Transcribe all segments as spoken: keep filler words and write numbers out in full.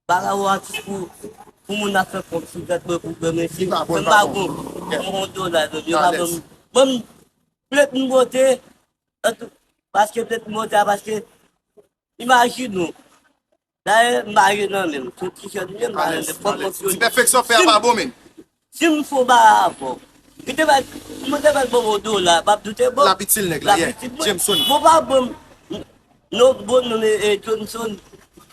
Bagay ou atis pou, pou moun ap fè kòb sou tèt mwen pou bè mwen. Si m pa bon, m pa bon. Bon dola, yo pa ban m. Ban m plent m bote, paske plent m bote a, paske imajine ou. Dayè, m pa jwe nan men m. Sou t-shirt m ye, m pa jwe nan men m. Fòk m fonksyone. Ti pèfèksyon fè a pa bon, men. Si m fè w bagay avè w, li te mèt, mwen te mèt ban m yon dola, m ap di w te bon. L ap itil nèg la, yeah. Jameson. Bon, pa bon, non, bon, non, e, e, Johnson,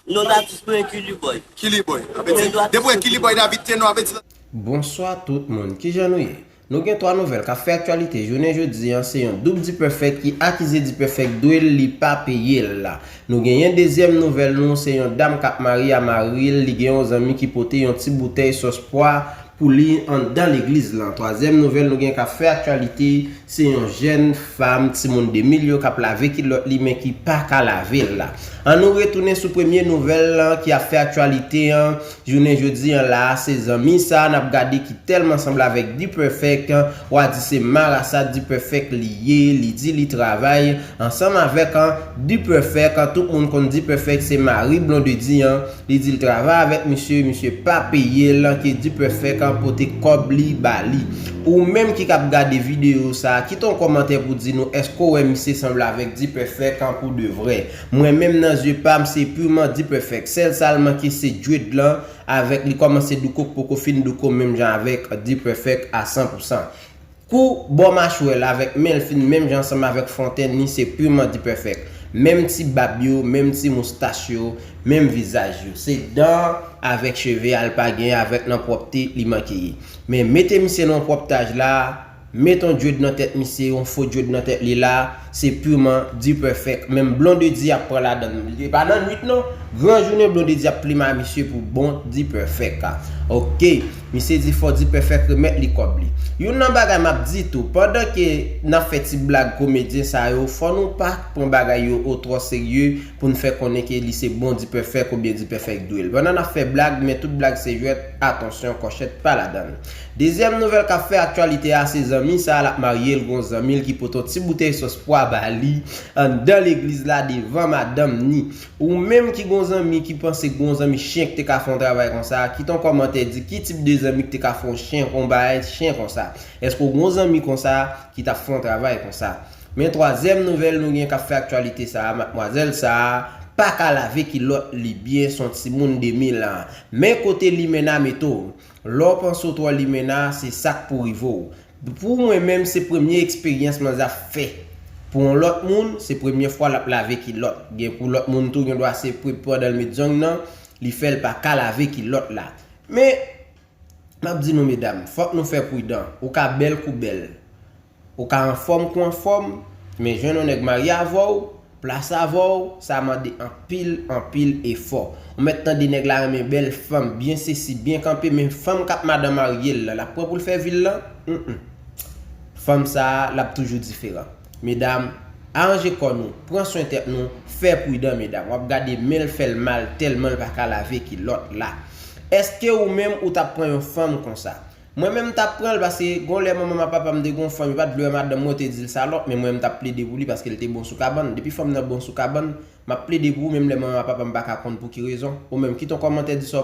non, atis mwen Kili Boy. Kili Boy. Depi w wè Kili Boy David Tenor, ap di. Bonswa tout moun, kijan nou ye? Nou gen twa nouvèl k ap fè aktyalite jounen jodi an, se yon doub D-Perfect ki akize D-Perfect dwe l, li pa peye l la. Nou genyen dezyèm nouvèl nou, se yon dam k ap marye a mari l, li gen yon zanmi ki pote yon ti boutèy sòs pwa pou li anndan legliz lan. Twazyèm nouvèl nou gen k ap fè aktyalite, se yon jèn fanm, timoun de mil yo k ap lave kilòt li, men ki pa ka lave l la. Ann nou retounen sou premye nouvèl lan ki ap fè aktyalite an, jounen jodi an la, se zanmi sa a n ap gade ki tèlman sanble avèk D-Perfect, w a di se marasa D-Perfect li ye, li di li travay ansanm avèk, an, D-Perfect, an, tout moun konn D-Perfect se mari Blondedy an, li di l travay avèk misye, misye pa peye l, ke D-Perfect, an, pote kòb li ba li. Ou menm ki k ap gade videyo sa a, kite yon kòmantè pou di nou èske w wè misye sanble avèk D-Perfect, an, pou de vrè. Mwen menm nan zye pa m se pirman D-Perfect, sèl sa l manke se dread lan, avèk li kòmanse douko k poko fin douko menm jan avèk D-Perfect a san pou san. Kou bò machwè l avèk men l fin menm jan ansanm avèk fwonten li se pirman D-Perfect. Menm ti bab yo, menm ti moustach yo, menm vizaj yo. Se dan avèk cheve a l pa gen avèk nan pwòpte li manke ye. Men mete misye nan yon pwòptaj la, met yon dread nan tèt misye, yon fo dread nan tèt li la, se pirman D-Perfect. Menm Blondedy ap pran ladann. E pa nan nwit non. Gran jounen Blondedy ap plima misye pou bon D-Perfect a. Ok, misye di fò D-Perfect remèt li kòb li. Youn nan bagay m ap di tou, pandan ke n ap fè ti blag komedyen sa yo, fò nou pa pran bagay yo o twò serye pou n fè konnen ke li se bon D-Perfect oubyen D-Perfect dwe l. Pandan n ap fè blag, men tout blag se jwèt, atansyon, kòchèt pa ladann. Dezyèm nouvèl k ap fè aktyalite a, se zanmi sa a l ap marye, l gon zanmi l ki pote yon ti boutèy sòs pwa ba li anndan legliz la devan madanm ni. Ou menm ki gon zanmi ki panse gon zanmi chen ki te ka fè yon travay konsa, kite yon kòmantè di ki tip de zanmi ki te ka fè yon chen, yon bagay chen konsa. Èske w gon zanmi konsa ki t ap fè yon travay konsa? Men twazyèm nouvèl nou gen k ap fè aktyalite sa a, madmwazèl sa a pa ka lave kilòt li byen, se yon timoun de mil an. Men kote limena mete w. Lè w panse w twò limena, se sa k pou rive w. Pou mwen menm, se premye eksperyans manzè ap fè. Pou yon lòt moun, se premye fwa l ap lave kilòt. Gen pou lòt moun tou, gen dwa se pre-, pandan l met zong nan, li fè l pa ka lave kilòt la. Men, m ap di nou medam, fòk nou fè pridan. Ou ka bèl kou bèl. Ou ka anfòm kou anfòm, men jwenn yon nèg marye avè w, plase avè w, sa mande anpil, anpil efò. Ou mèt tande nèg la renmen bèl fanm, byen sesi, byen kanpe, men fanm k ap madan marye l lan, l ap pran pou l fè vi l lan? Mm, mm. Fanm sa a, l ap toujou diferan. Medam, aranje kò nou, pran swen tèt nou, fè pridan medam. W ap gade men l fè l mal tèlman l pa ka lave kilòt la. Èske ou menm ou t ap pran yon fanm konsa? Mwen menm m t ap pran l paske gon lè manman m ak papa m te gon fanm, yo pa t vle wè madanm mwen, yo te di l salòp, men mwen m t ap plede pou li paske l te bon sou kabann. Depi fanm nan bon sou kabann, m ap plede pou ou, menm lè manman m ak papa m pa ka konn pou ki rezon. Ou menm, kite yon kòmantè, di sa w